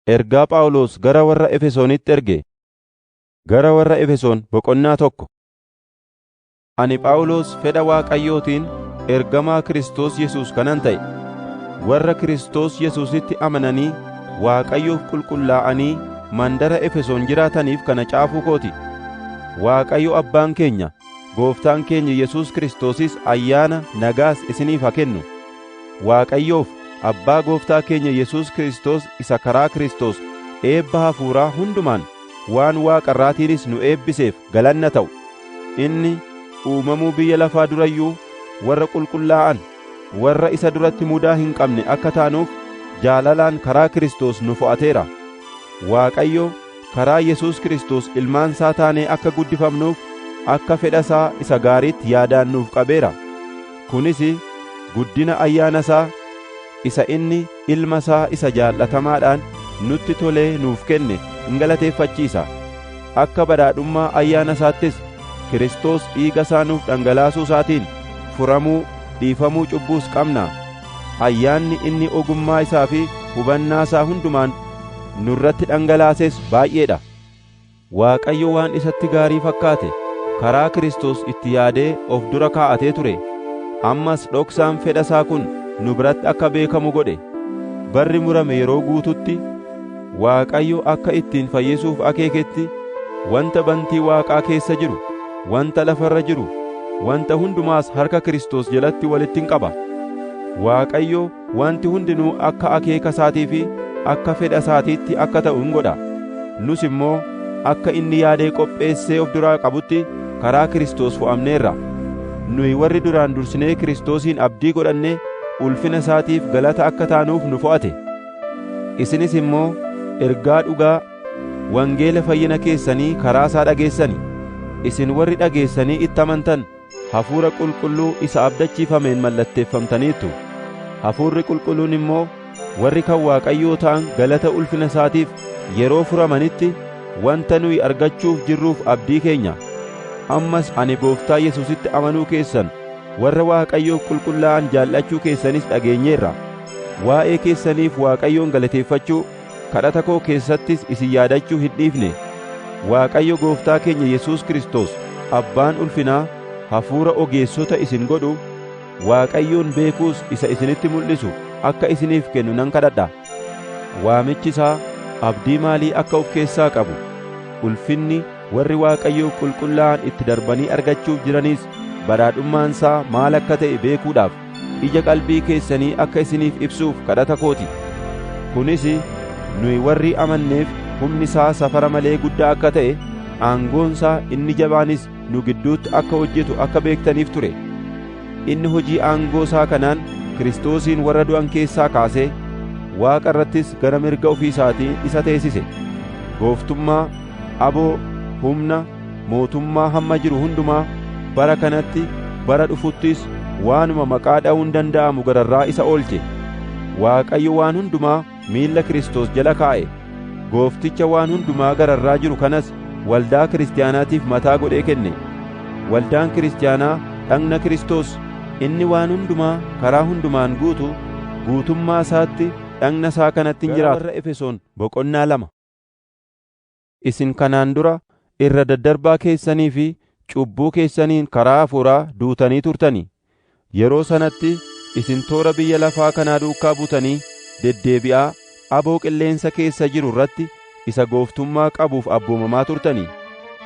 Ergaa Phaawulos gara warra Efesoonitti erge. Gara warra Efesoon boqonnaa 1. Ani Phaawulos fedha Waaqayyootiin ergamaa Kiristoos Yesuus kanan ta'e, warra Kiristoos Yesuusitti amananii Waaqayyoof qulqullaa'anii mandara Efesoon jiraataniif kana caafuu koo ti. Waaqayyo Abbaan keenya, Gooftaan keenya Yesuus Kiristoosis ayyaana nagaas isiniif haa kennu. Waaqayyoof Abbaa Gooftaa keenya Yesuus Kiristoos isa karaa Kiristoos eebba hafuuraa hundumaan waan Waaqa irraatiinis nu eebbiseef galanna ta'u. Inni uumamuu biyya lafaa dura iyyuu warra qulqullaa'an, warra isa duratti mudaa hin qabne akka taanuuf jaalalaan karaa Kiristoos nu fo'ateera. Waaqayyo karaa Yesuus Kiristoos ilmaan isaa taanee akka guddifamnuuf akka fedha isaa isa gaariitti yaadaan nuuf qabeera. Kunis guddina ayyaana isaa isa inni ilma isaa isa jaallatamaadhaan nutti tolee nuuf kenne in galateeffachiisa. Akka badhaadhummaa ayyaana isaattis Kiristoos dhiiga isaa nuuf dhangalaasuu isaatiin furamuu, dhiifamuu cubbuus qabna. Ayyaanni inni ogummaa isaa fi hubannaa isaa hundumaan nurratti dhangalaases baay'ee dha. Waaqayyo waan isatti gaarii fakkaate karaa Kiristoos itti yaadee of dura kaa'atee ture. Ammas dhoksaan fedha isaa kun nu biratti akka beekamu godhe. Barri murame yeroo guututti Waaqayyo akka ittiin fayyisuuf akeeketti wanta bantii Waaqaa keessa jiru, wanta lafa irra jiru, wanta hundumaas harka Kiristoos jalatti walitti hin qaba. Waaqayyo wanti hundinuu akka akeeka isaatii fi akka fedha isaatiitti akka ta'u hin godha. Nus immoo akka inni yaadee qopheessee of duraa qabutti karaa Kiristoos fo'amneerra. Nuyi warri duraan dursinee Kiristoosiin abdii godhanne ulfina isaatiif galata akka taanuuf nu fo'ate. Isinis immoo ergaa dhugaa wangeela fayyina keessanii karaa isaa dhageessani. Isin warri dhageessanii itti amantan Hafuura Qulqulluu isa abdachiifameen mallatteeffamtaniittu. Hafuurri Qulqulluun immoo warri kan Waaqayyoo ta'an galata ulfina isaatiif yeroo furamanitti wanta nuyi argachuuf jirruuf abdii keenya. Ammas ani Gooftaa Yesuusitti amanuu keessan warra Waaqayyoof qulqullaa'an jaallachuu keessanis dhageenyeerra. Waa'ee keessaniif Waaqayyoon galateeffachuu, kadhata koo keessattis isin yaadachuu hin dhiifne. Waaqayyo Gooftaa keenya Yesuus Kiristoos Abbaan ulfinaa hafuura ogeessota isin godhu, Waaqayyoon beekuus isa isinitti mul'isu akka isiniif kennu nan kadhadha. Waamichi isaa abdii maalii akka of keessaa qabu, ulfinni warri Waaqayyoof qulqullaa'an itti darbanii argachuuf jiranis badhaadhummaan isaa maal akka ta'e beekuudhaaf ija qalbii keessanii akka isiniif ibsuuf kadhata kooti. Kunis nuyi warri amanneef humni isaa safara malee guddaa akka ta'e, aangoon isaa inni jabaanis nu gidduutti akka hojjetu akka beektaniif ture. Inni hojii aangoo isaa kanaan Kiristoosin warra du'an keessaa kaasee Waaqa irrattis gara mirga ofii isaatii isa teessise. Gooftummaa, aboo, humna, mootummaa hamma jiru hundumaa bara kanatti, bara dhufuttis waanuma maqaa dha'uun danda'amu gararraa isa oolche. Waaqayyo waan hundumaa miilla Kiristoos jala kaa'e. Goofticha waan hundumaa gararraa jiru kanas waldaa kiristaanaatiif mataa godhee kenne. Waldaan kiristaanaa dhagna Kiristoos inni waan hundumaa karaa hundumaan guutu guutummaa isaatti dhagna isaa kanatti hin jiraata. Warra Efesoon boqonnaa 2. Isin kanaan dura irra daddarbaa keessanii fi cubbuu keessaniin karaa hafuuraa duutanii turtani. Yeroo sanatti isin toora biyya lafaa kanaa duukaa buutanii deddeebi'aa aboo qilleensa keessa jiru irratti isa gooftummaa qabuuf abboomamaa turtani.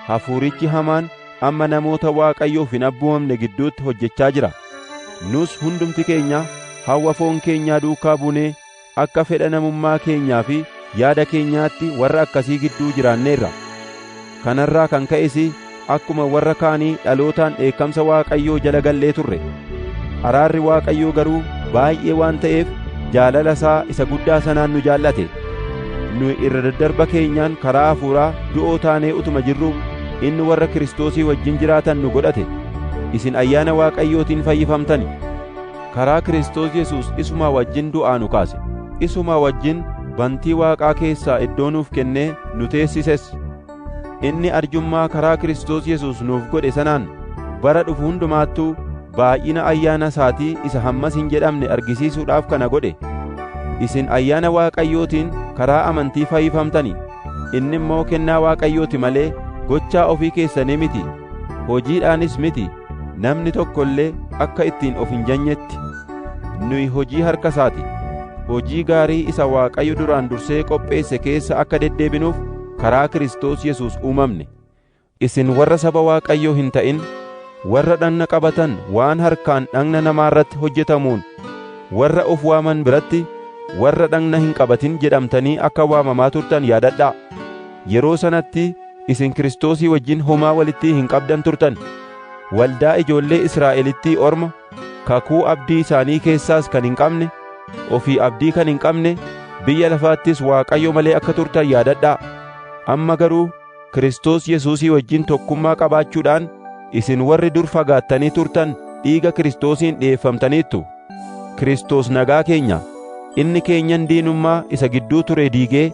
Hafuurichi hamaan amma namoota Waaqayyoof hin abboomamne gidduutti hojjechaa jira. Nus hundumti keenya hawwa foon keenyaa duukaa buunee akka fedha namummaa keenyaa fi yaada keenyaatti warra akkasii gidduu jiraanneerra. Kanarraa kan ka'es akkuma warra kaanii dhalootaan dheekkamsa Waaqayyoo jala gallee turre. Araarri Waaqayyoo garuu baay'ee waan ta'eef jaalala isaa isa guddaa sanaan nu jaallate. Nuyi irra daddarba keenyaan karaa hafuuraa du'oo taanee utuma jirruu inni warra Kiristoosii wajjin jiraatan nu godhate. Isin ayyaana Waaqayyootiin fayyifamtani. Karaa Kiristoos Yesuus isumaa wajjin du'aa nu kaase. Isumaa wajjin bantii Waaqaa keessaa iddoo nuuf kennee nu teessises. Inni arjummaa karaa Kiristoos Yesuus nuuf godhe sanaan bara dhufu hundumaattuu baay'ina ayyaana isaatii isa hammas hin jedhamne argisiisuudhaaf kana godhe. Isin ayyaana Waaqayyootiin karaa amantii fayyifamtani. Inni immoo kennaa Waaqayyooti malee gochaa ofii keessanii miti, hojiidhaanis miti. Namni tokko illee akka ittiin of hin janyetti. Nuyi hojii harka isaati. Hojii gaarii isa Waaqayyo duraan dursee qopheesse keessa akka deddeebinuuf karaa Kiristoos Yesuus uumamne. Isin warra saba Waaqayyoo hin ta'in, warra dhagna qabatan waan harkaan dhagna namaa irratti hojjetamuun warra of waaman biratti warra dhagna hin qabatin jedhamtanii akka waamamaa turtan yaadadhaa. Yeroo sanatti isin Kiristoosii wajjin homaa walitti hin qabdan turtan. Waldaa ijoollee Israa'elittii orma, kakuu abdii isaanii keessaas kan hin qabne, ofii abdii kan hin qabne, biyya lafaattis Waaqayyo malee akka turtan yaadadhaa. Amma garuu Kiristoos Yesuusii wajjin tokkummaa qabaachuudhaan isin warri dur fagaattanii turtan dhiiga Kiristoosiin dhi'eeffamtaniittu. Kiristoos nagaa keenya. Inni keenyan diinummaa isa gidduu ture diigee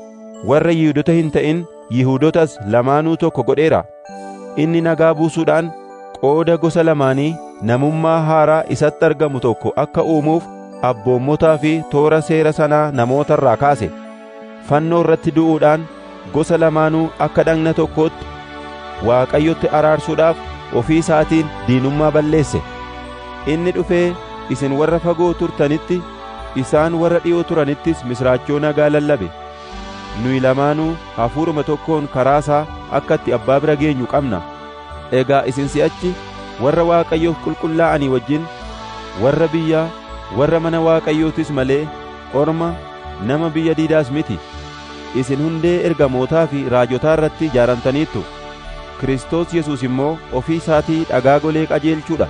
warra Yihuudoota hin ta'in Yihuudootas lamaanuu tokko godheera. Inni nagaa buusuudhaan qooda gosa lamaanii namummaa haaraa isatti argamu tokko akka uumuuf abboommotaa fi toora seera sanaa namoota irraa kaase. Fannoo irratti du'uudhaan gosa lamaanuu akka dhagna tokkootti Waaqayyotti araarsuudhaaf ofii isaatiin diinummaa balleesse. Inni dhufee isin warra fagoo turtanitti, isaan warra dhi'oo turanittis misiraachoo nagaa lallabe. Nuyi lamaanuu hafuuruma tokkoon karaa isaa akka itti abbaa bira geenyu qabna. Egaa isin si'achi warra Waaqayyoof qulqullaa'anii wajjin, warra biyyaa, warra mana Waaqayyootis malee orma nama biyya diidaas miti. Isin hundee ergamootaa fi raajotaa irratti ijaaramtaniittu. Kiristoos Yesuus immoo ofii isaatii dhagaa golee qajeelchuu dha.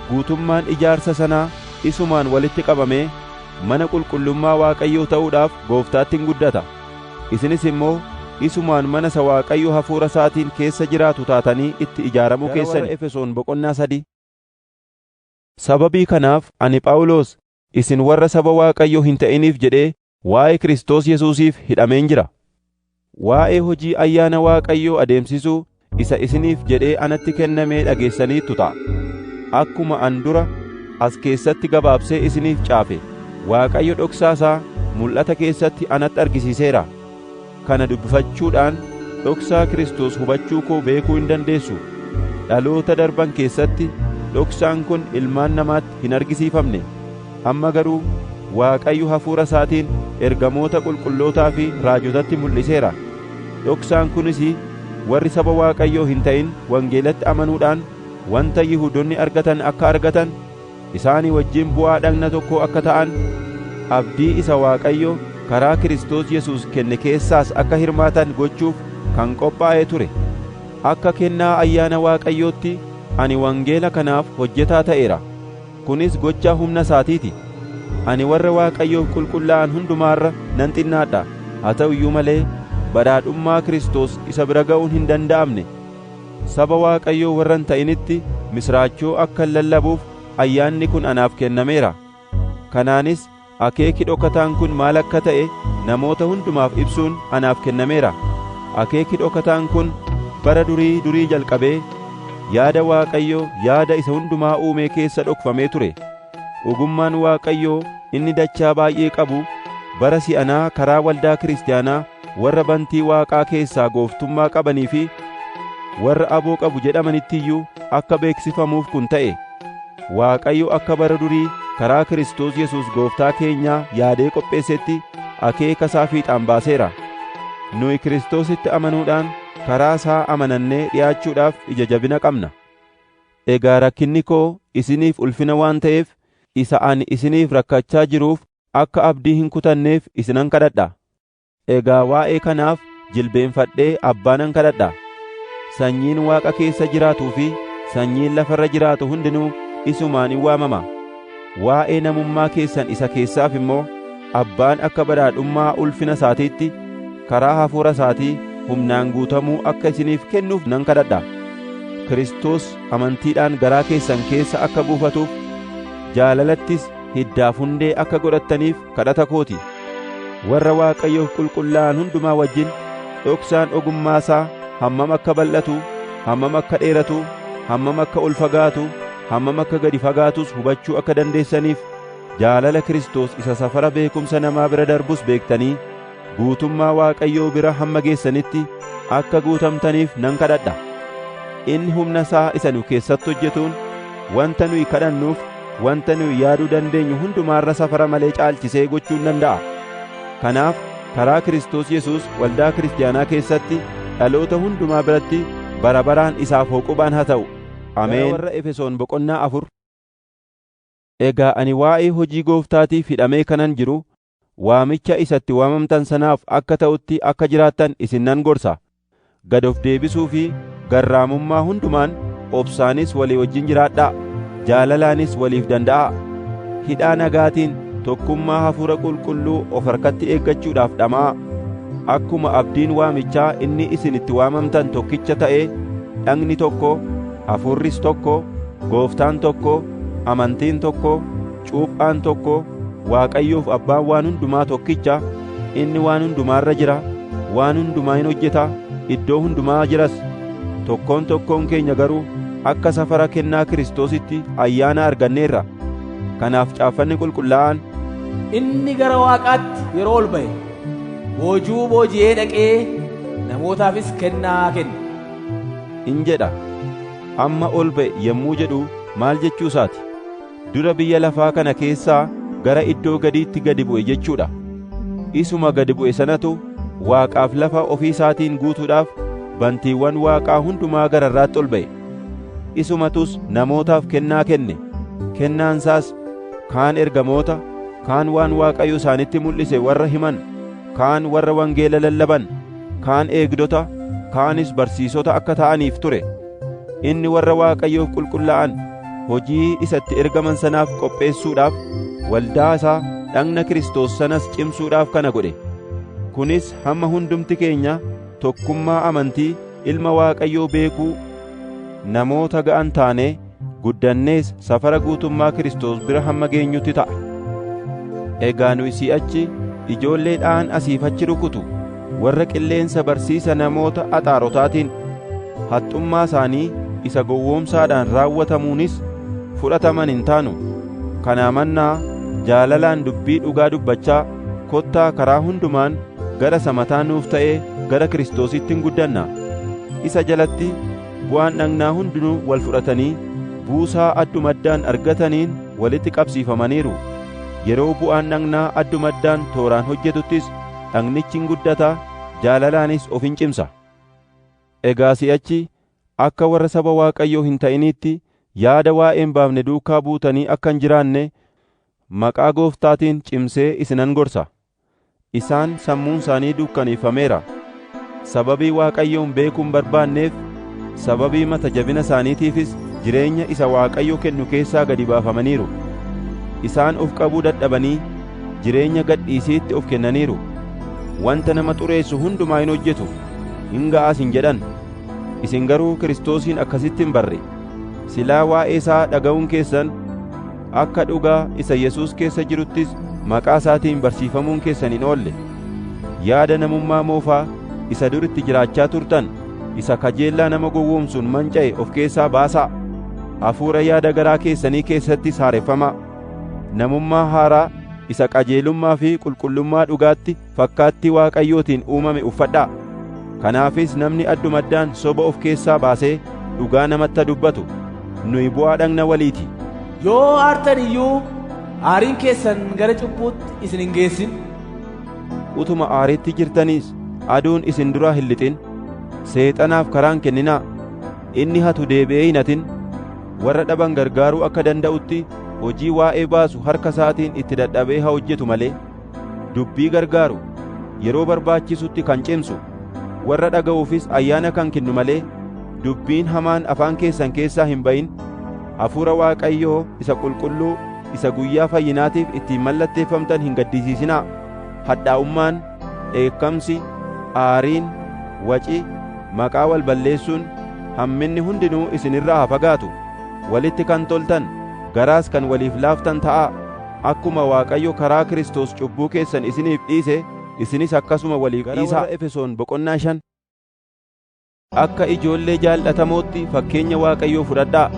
Guutummaan ijaarsa sanaa isumaan walitti qabamee mana qulqullummaa Waaqayyoo ta'uudhaaf Gooftaatti hin guddata. Isinis immoo isumaan mana isa Waaqayyo Hafuura isaatiin keessa jiraatu taatanii itti ijaaramuu Gara warra keessani. Efesoon boqonnaa 3. Sababii kanaaf ani Phaawulos isin warra saba Waaqayyoo hin ta'iniif jedhee waa'ee Kiristoos Yesuusiif hidhameen jira. Waa'ee hojii ayyaana Waaqayyoo adeemsisuu isa isiniif jedhee anatti kennamee dhageessaniittu ta'a. Akkuma an dura as keessatti gabaabsee isiniif caafe, Waaqayyo dhoksaa isaa mul'ata keessatti anatti argisiiseera. Kana dubbifachuudhaan dhoksaa Kiristoos hubachuu koo beekuu hin dandeessu. Dhaloota darban keessatti dhoksaan kun ilmaan namaatti hin argisiifamne. Amma garuu Waaqayyo Hafuura isaatiin ergamoota qulqullootaa fi raajotatti mul'iseera. Dhoksaan kunis warri saba Waaqayyoo hin ta'in wangeelatti amanuudhaan wanta Yihuudoonni argatan akka argatan, isaanii wajjin bu'aa dhagna tokkoo akka ta'an, abdii isa Waaqayyo karaa Kiristoos Yesuus kenne keessaas akka hirmaatan gochuuf kan qophaa'ee ture. Akka kennaa ayyaana Waaqayyootti ani wangeela kanaaf hojjetaa ta'eera. Kunis gocha humna isaatiiti. Ani warra Waaqayyoof qulqullaa'an hundumaa irra nan xinnaadha. Haa ta'u iyyuu malee badhaadhummaa Kiristoos isa bira ga'uun hin danda'amne. Saba Waaqayyoo warra hin ta'initti misiraachoo akkan lallabuuf ayyaanni kun anaaf kennameera. Kanaanis akeeki dhokataan kun maal akka ta'e namoota hundumaaf ibsuun anaaf kennameera. Akeeki dhokataan kun bara durii durii jalqabee yaada Waaqayyoo, yaada isa hundumaa uume keessa dhokfamee ture. Ogummaan Waaqayyoo inni dachaa baay'ee qabu bara si'anaa karaa waldaa kiristaanaa warra bantii Waaqaa keessaa gooftummaa qabanii fi warra aboo qabu jedhamanitti iyyuu akka beeksifamuuf kun ta'e. Waaqayyo akka bara durii karaa Kiristoos Yesuus Gooftaa keenyaa yaadee qopheessetti akeeka isaa fiixaan baaseera. Nuyi Kiristoositti amanuudhaan karaa isaa amanannee dhi'aachuudhaaf ija jabina qabna. Egaa rakkinni koo isiniif ulfina waan ta'eef, isa ani isiniif rakkachaa jiruuf akka abdii hin kutanneef isinan kadhadha. Egaa waa'ee kanaaf jilbeenfadhee Abbaa nan kadhadha. Sanyiin Waaqa keessa jiraatuu fi sanyiin lafa irra jiraatu hundinuu isumaan in waamama. Waa'ee namummaa keessan isa keessaaf immoo Abbaan akka badhaadhummaa ulfina isaatiitti karaa Hafuura isaatii humnaan guutamuu akka isiniif kennuuf nan kadhadha. Kiristoos amantiidhaan garaa keessan keessa akka buufatuuf, jaalalattis hiddaaf hundee akka godhattaniif kadhata kooti. Warra Waaqayyoof qulqullaa'an hundumaa wajjin dhoksaan ogummaa isaa hammam akka bal'atu, hammam akka dheeratu, hammam akka ol fagaatu, hammam akka gadi fagaatus hubachuu akka dandeessaniif Jaalala Kiristoos isa safara beekumsa namaa bira darbus beektanii guutummaa Waaqayyoo bira hamma geessanitti akka guutamtaniif nan kadhadha. Inni humna isaa isa nu keessatti hojjetuun wanta nuyi kadhannuuf wanta nuyi yaaduu dandeenyu hundumaarra safara malee caalchisee gochuu ni danda'a. Kanaaf karaa Kiristoos Yesuus waldaa kiristaanaa keessatti dhaloota hundumaa biratti bara baraan isaaf hooqubaan haa ta'u. Ameen. Warra Efesoon boqonnaa 4. Egaa ani waa'ee hojii Gooftaatiif hidhamee kanan jiru, waamicha isatti waamamtan sanaaf akka ta'utti akka jiraattan isin nan gorsa. Gad of deebisuu fi garraamummaa hundumaan obsaanis walii wajjin jiraadhaa; jaalalaanis waliif danda'aa. Hidhaa nagaatiin tokkummaa Hafuura Qulqulluu of harkatti eeggachuudhaaf dhama'aa. Akkuma abdiin waamichaa inni isin itti waamamtan tokkicha ta'ee, dhagni tokko, hafuurris tokko, Gooftaan tokko, amantiin tokko, cuuphaan tokko, Waaqayyoof Abbaan waan hundumaa tokkicha, inni waan hundumaarra jira, waan hundumaa hin hojjeta, iddoo hundumaa jiras. Tokkoon tokkoon keenya garuu akka safara kennaa Kiristoositti ayyaana arganneerra. Kanaaf caaffanni qulqullaa'aan, Inni gara Waaqaatti yeroo ol ba'e, boojuu booji'ee dhaqee namootaafis kennaa kenne. In jedha. Amma ol ba'e yommuu jedhu maal jechuu isaati? Dura biyya lafaa kana keessaa gara iddoo gadiitti gadi bu'e jechuudha. Isuma gadi bu'e sanatu Waaqaaf lafa ofii isaatiin guutuudhaaf bantiiwwan Waaqaa hundumaa gararraatti ol ba'e. Isumatus namootaaf kennaa kenne. Kennaansaas kaan ergamoota, kaan waan Waaqayyo isaanitti mul'ise warra himan, kaan warra wangeela lallaban, kaan eegdota, kaanis barsiisota akka ta'aniif ture. Inni warra Waaqayyoof qulqullaa'an hojii isatti ergaman sanaaf qopheessuudhaaf, waldaa isaa dhagna Kiristoos sanas cimsuudhaaf kana godhe. Kunis hamma hundumti keenya tokkummaa amantii Ilma Waaqayyoo beekuu namoota ga'an taanee guddannees safara guutummaa Kiristoos bira hamma geenyutti ta'a. Egaa nu si'achi ijoollee dha'an asiif achi rukutu, warra qilleensa barsiisa namoota axaarotaatiin haxxummaa isaanii isa gowwoomsaadhaan raawwatamuunis fudhataman hin taanu. Kanaa mannaa jaalalaan dubbii dhugaa dubbachaa kottaa karaa hundumaan gara isa mataa nuuf ta'ee gara Kiristoositti hin guddanna. Isa jalatti bu'aan dhagnaa hundinuu wal fudhatanii buusaa addumaddaan argataniin walitti qabsiifamaniiru. Yeroo bu'aan dhagnaa addumaddaan tooraan hojjetuttis dhagnichi hin guddata, jaalalaanis of hin cimsa. Egaa si'achi akka warra saba Waaqayyoo hin ta'iniitti yaada waa'ee hin baafne duukaa buutanii akka hin jiraanne maqaa Gooftaatiin cimsee isinan gorsa. Isaan sammuun isaanii dukkaneeffameera. Sababii Waaqayyoon beekuu hin barbaanneef, sababii mata jabina isaaniitiifis jireenya isa Waaqayyo kennu keessaa gadi baafamaniiru. Isaan of qabuu dadhabanii jireenya gad dhiisiitti of kennaniiru. Wanta nama xureessu hundumaa hin hojjetu, hin ga'as hin jedhan. Isin garuu Kiristoosin akkasitti hin barre. Silaa waa'ee isaa dhaga'uun keessan, akka dhugaa isa Yesuus keessa jiruttis maqaa isaatiin barsiifamuun keessan hin oolle. Yaada namummaa moofaa isa dur itti jiraachaa turtan, isa kajeellaa nama gowwoomsuun manca'e of keessaa baasaa. Hafuura yaada garaa keessanii keessattis haareffamaa. Namummaa haaraa isa qajeelummaa fi qulqullummaa dhugaatti fakkaattii Waaqayyootiin uumame uffadhaa. Kanaafis namni addumaddaan soba of keessaa baasee dhugaa namatti dubbatu. Nuyi bu'aa dhagna waliiti. Yoo aartan iyyuu aariin keessan gara cubbuutti isin hin geessin. Utuma aariitti jirtaniis aduun isin duraa hin lixin. Seexanaaf karaa hin kenninaa. Inni hatu deebi'ee hin hatin. Warra dhaban gargaaruu akka danda'utti hojii waa'ee baasu harka isaatiin itti dadhabee haa hojjetu malee. Dubbii gargaaru yeroo barbaachisutti kan cimsu, warra dhaga'uufis ayyaana kan kennu malee, dubbiin hamaan afaan keessan keessaa hin ba'in. Hafuura Waaqayyoo isa qulqulluu isa guyyaa fayyinaatiif ittiin mallatteeffamtan hin gaddisiisinaa. Hadhaa'ummaan, dheekkamsi, aariin, waci, maqaa wal balleessuun, hamminni hundinuu isin irraa haa fagaatu. Walitti kan toltan, garaas kan waliif laaftan ta'aa. Akkuma Waaqayyo karaa Kiristoos cubbuu keessan isiniif dhiise, isinis akkasuma waliif dhiisaa. Efesoon boqonnaa 5. Akka ijoollee jaallatamootti fakkeenya Waaqayyoo fudhadhaa.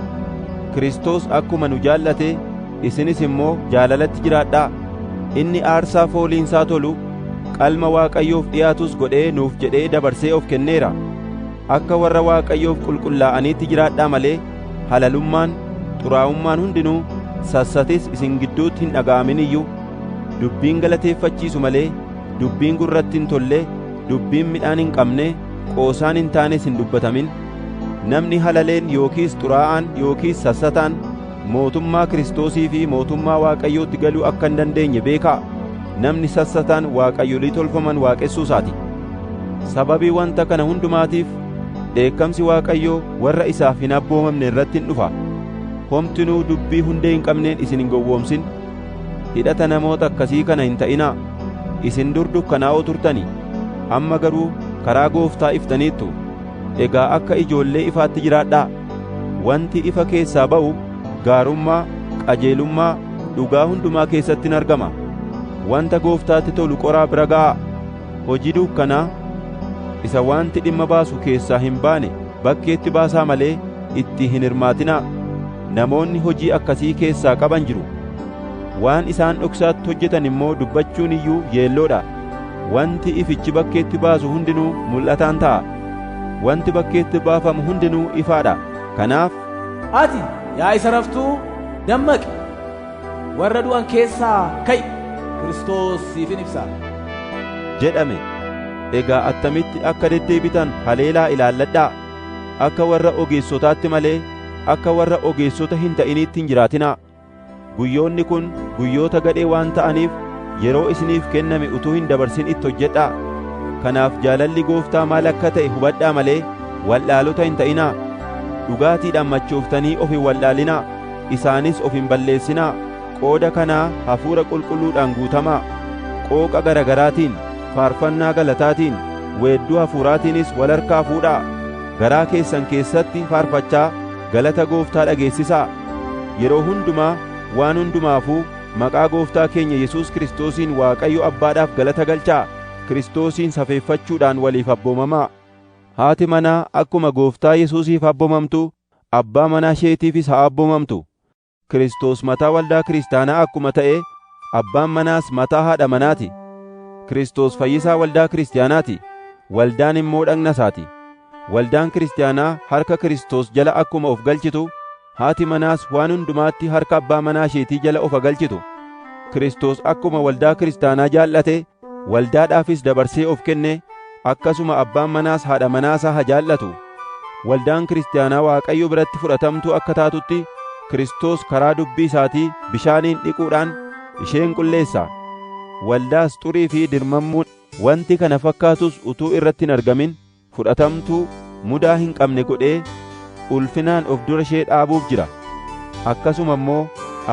Kiristoos akkuma nu jaallate Isinis immoo jaalalatti jiraadhaa. Inni aarsaa fooliinsaa tolu, qalma Waaqayyoof dhi'aatus godhee nuuf jedhee dabarsee of kenneera. Akka warra Waaqayyoof qulqullaa'aniitti jiraadhaa malee halalummaan, xuraa'ummaan hundinuu, sassatis isin gidduutti hin dhaga'amin iyyuu. Dubbiin galateeffachiisu malee dubbiin gurratti hin tolle, dubbiin midhaan hin qabne, qoosaan hin taanes hin dubbatamin. Namni halaleen yookiis xuraa'aan yookiis sassataan mootummaa Kiristoosii fi mootummaa Waaqayyootti galuu akka hin dandeenye beekaa. Namni sassataan waaqayyolii tolfaman waaqessuu isaati. Sababii wanta kana hundumaatiif dheekkamsi Waaqayyoo warra isaaf hin abboomamne irratti hin dhufa. Homtinuu dubbii hundee hin qabneen isin hin gowwoomsin. Hidhata namoota akkasii kana hin ta'inaa. Isin dur dukkanaa'oo turtani, amma garuu karaa Gooftaa iftaniittu. Egaa akka ijoollee ifaatti jiraadhaa. Wanti ifa keessaa ba'u gaarummaa, qajeelummaa, dhugaa hundumaa keessatti hin argama. Wanta Gooftaatti tolu qoraa bira ga'aa. Hojii dukkanaa isa wanti dhimma baasu keessaa hin baane bakkeetti baasaa malee itti hin hirmaatinaa. Namoonni hojii akkasii keessaa qaban jiru. Waan isaan dhoksaatti hojjetan immoo dubbachuun iyyuu yeelloodha. Wanti ifichi bakkeetti baasu hundinuu mul'ataan ta'a. Wanti bakkeetti baafamu hundinuu ifaadha. Kanaaf Ati yaa isa raftuu dammaqi, warra du'an keessaa ka'i, Kiristoos siif in ibsa. jedhame. Egaa attamitti akka deddeebitan haleelaa ilaalladhaa. Akka warra ogeessotaatti malee akka warra ogeessota hin ta'iniitti hin jiraatinaa. Guyyoonni kun guyyoota gadhee waan ta'aniif yeroo isiniif kenname utuu hin dabarsin itti hojjedhaa. Kanaaf jaalalli Gooftaa maal akka ta'e hubadhaa malee wallaalota hin ta'inaa. Dhugaatiidhaan machooftanii of hin wallaalinaa, isaanis of hin balleessinaa. Qooda kanaa Hafuura Qulqulluudhaan guutamaa. Qooqa garagaraatiin, faarfannaa galataatiin, weedduu hafuuraatiinis wal harkaa fuudhaa. Garaa keessan keessatti faarfachaa galata Gooftaa dhageessisaa. Yeroo hundumaa waan hundumaafuu maqaa Gooftaa keenya Yesuus Kiristoosiin Waaqayyo Abbaadhaaf galata galchaa. Kiristoosiin safeeffachuudhaan waliif abboomamaa. Haati manaa akkuma Gooftaa Yesuusiif abboomamtu, abbaa manaa isheetiifis haa abboomamtu. Kiristoos mataa waldaa kiristaanaa akkuma ta'e, abbaan manaas mataa haadha manaati. Kiristoos fayyisaa waldaa kiristaanaati, waldaan immoo dhagna isaati. Waldaan kiristaanaa harka Kiristoos jala akkuma of galchitu, haati manaas waan hundumaatti harka abbaa manaa isheetii jala of galchitu. Kiristoos akkuma waldaa kiristaanaa jaallate, waldaadhaafis dabarsee of kenne, akkasuma abbaan manaas haadha manaasaa haa jaallatu. Waldaan kiristaanaa Waaqayyo biratti fudhatamtuu akka taatutti Kiristoos karaa dubbii isaatii bishaaniin dhiquudhaan isheen qulleessa. Waldaas xurii fi dirmammuun wanti kana fakkaatus utuu irratti hin argamin fudhatamtuu mudaa hin qabne godhee ulfinaan of dura ishee dhaabuuf jira. Akkasuma immoo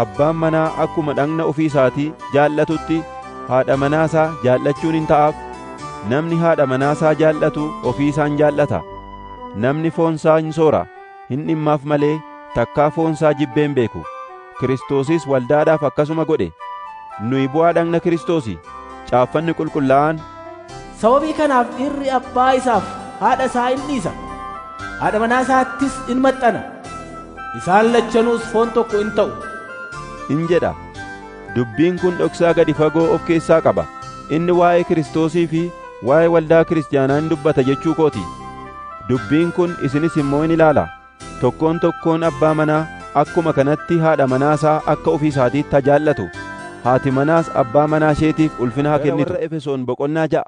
abbaan manaa akkuma dhagna ofii isaatii jaallatutti haadha manaasaa jaallachuun hin ta'aaf. Namni haadha manaasaa jaallatu ofii isaan jaallata. Namni foonsaa hin soora, hin dhimmaaf malee takkaa foonsaa jibbee hin beeku. Kiristoosis waldaadhaaf akkasuma godhe. Nuyi bu'aa dhagna Kiristoosi. Caaffanni qulqullaa'aan Sababii kanaaf dhiirri abbaa isaaf haadha isaa in dhiisa, haadha manaa isaattis in maxxana. Isaan lachanuus foon tokko in ta'u. in jedha. Dubbiin kun dhoksaa gadi fagoo of keessaa qaba. Inni waa'ee Kiristoosii fi waa'ee waldaa kiristaanaa hin dubbata jechuu kooti. Dubbiin kun isinis immoo in ilaala. Tokkoon tokkoon abbaa manaa akkuma kanatti haadha manaasaa akka ofii isaatiitti haa jaallatu. Haati manaas abbaa manaa isheetiif ulfina haa kennitu. Warra Efesoon boqonnaa 6.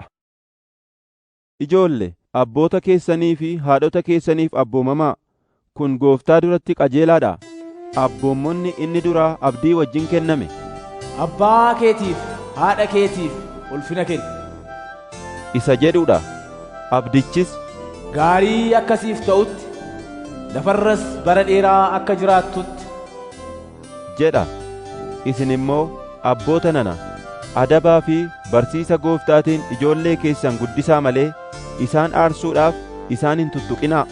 Ijoolle, abboota keessanii fi haadhota keessaniif abboomamaa. Kun Gooftaa duratti qajeelaadha. Abboommonni inni duraa abdii wajjin kenname. Abbaa keetiif haadha keetiif ulfina kenni. Isa jedhudha. Abdichis Gaarii akkasiif ta'utti, lafarras bara dheeraa akka jiraattutti. jedha. Isin immoo abboota nana, adabaa fi barsiisa Gooftaatiin ijoollee keessan guddisaa malee isaan aarsuudhaaf isaan hin tuttuqinaa.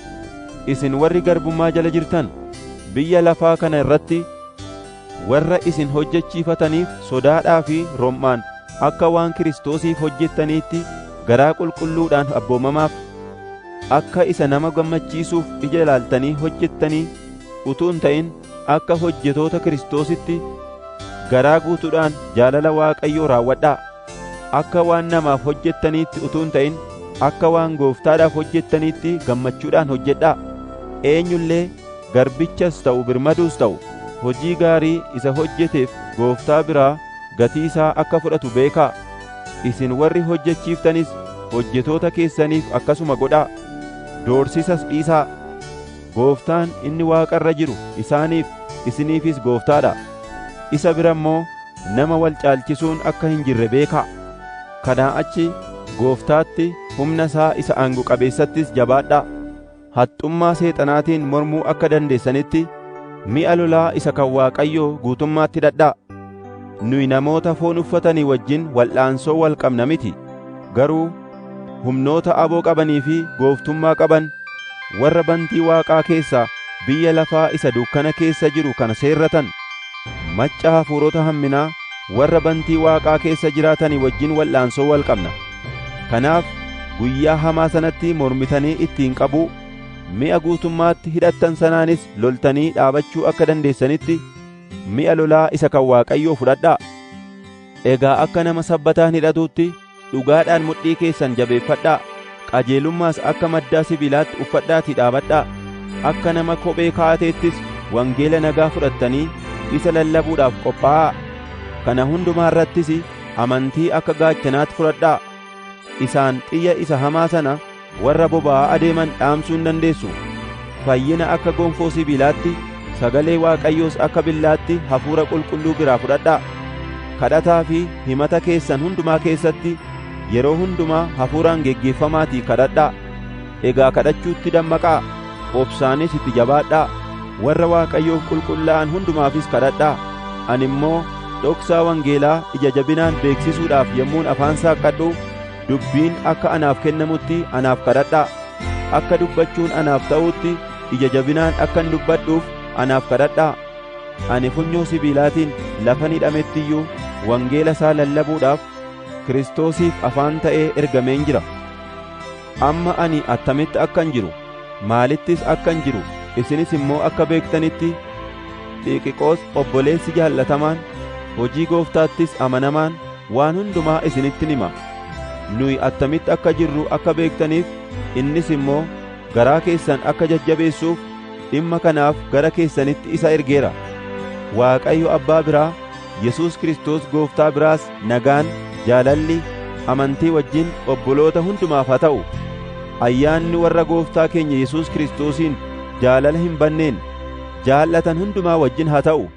Isin warri garbummaa jala jirtan, biyya lafaa kana irratti warra isin hojjechiifataniif sodaadhaa fi rom'aan akka waan Kiristoosiif hojjettaniitti garaa qulqulluudhaan abboomamaaf. Akka isa nama gammachiisuuf ija ilaaltanii hojjettanii utuu hin ta'in akka hojjetoota Kiristoositti Garaa guutuudhaan jaalala Waaqayyoo raawwadhaa. Akka waan namaaf hojjettaniitti utuu hin ta'in akka waan gooftaadhaaf hojjettaniitti gammachuudhaan hojjedhaa. Eenyullee garbichas ta'u birmaduus ta'u hojii gaarii isa hojjeteef gooftaa biraa gatii isaa akka fudhatu beekaa. Isin warri hojjechiiftanis hojjetoota keessaniif akkasuma godhaa. Doorsisas dhiisaa. Gooftaan inni Waaqa irra jiru isaaniif isiniifis gooftaadha. Isa bira immoo nama wal caalchisuun akka hin jirre beekaa. Kanaa achi gooftaatti humna isaa isa aango qabeessattis jabaadhaa. Haxxummaa seexanaatiin mormuu akka dandeessanitti mi'a lolaa isa kan Waaqayyoo guutummaatti hidhadhaa. Nuyi namoota foon uffatanii wajjin wal'aansoo wal qabna miti. Garuu humnoota aboo qabanii fi gooftummaa qaban warra bantii Waaqaa keessaa biyya lafaa isa dukkana keessa jiru kana seerratan, macca hafuurota hamminaa warra bantii Waaqaa keessa jiraatanii wajjin wal'aansoo wal qabna. Kanaaf guyyaa hamaa sanatti mormitanii ittiin qabuu, mi'a guutummaatti hidhattan sanaanis loltanii dhaabachuu akka dandeessanitti mi'a lolaa isa kan Waaqayyoo fudhadhaa. Egaa akka nama sabbataan hidhatuutti dhugaadhaan mudhii keessan jabeeffadhaa. Qajeelummaas akka maddaa sibiilaatti uffadhaatii dhaabadhaa. Akka nama kophee kaa'ateettis wangeela nagaa fudhattanii isa lallabuudhaaf qophaa'aa. Kana hundumaa irrattis amantii akka gaachanaatti fudhadhaa. Isaan xiyya isa hamaa sana warra boba'aa adeeman dhaamsuu hin dandeessu. Fayyina akka gonfoo sibiilaatti, sagalee Waaqayyoos akka billaatti Hafuura Qulqulluu biraa fudhadhaa. Kadhataa fi himata keessan hundumaa keessatti yeroo hundumaa Hafuuraan geggeeffamaatii kadhadhaa. Egaa kadhachuutti dammaqaa, obsaanis itti jabaadhaa. Warra Waaqayyoof qulqullaa'an hundumaafis kadhadhaa. Ani immoo dhoksaa wangeelaa ija jabinaan beeksisuudhaaf yommuun afaan saaqqadhu dubbiin akka anaaf kennamutti anaaf kadhadhaa. Akka dubbachuun anaaf ta'utti ija jabinaan akkan dubbadhuuf anaaf kadhadhaa. Ani funyoo sibiilaatiin lafan hidhametti iyyuu wangeela isaa lallabuudhaaf Kiristoosiif afaan ta'ee ergameen jira. Amma ani attamitti akkan jiru, maalittis akkan jiru isinis immoo akka beektanitti Xiiqiqoos obboleessi jaallatamaan, hojii gooftaattis amanamaan waan hundumaa isinitti hima. Nuyi attamitti akka jirru akka beektaniif innis immoo garaa keessan akka jajjabeessuuf dhimma kanaaf gara keessanitti isa ergeera. Waaqayyo Abbaa biraa, Yesuus Kiristoos Gooftaa biraas nagaan, jaalalli, amantii wajjin obboloota hundumaaf haa ta'u. Ayyaanni warra Gooftaa keenya Yesuus Kiristoosiin jaalala hin banneen jaallatan hundumaa wajjin haa ta'u.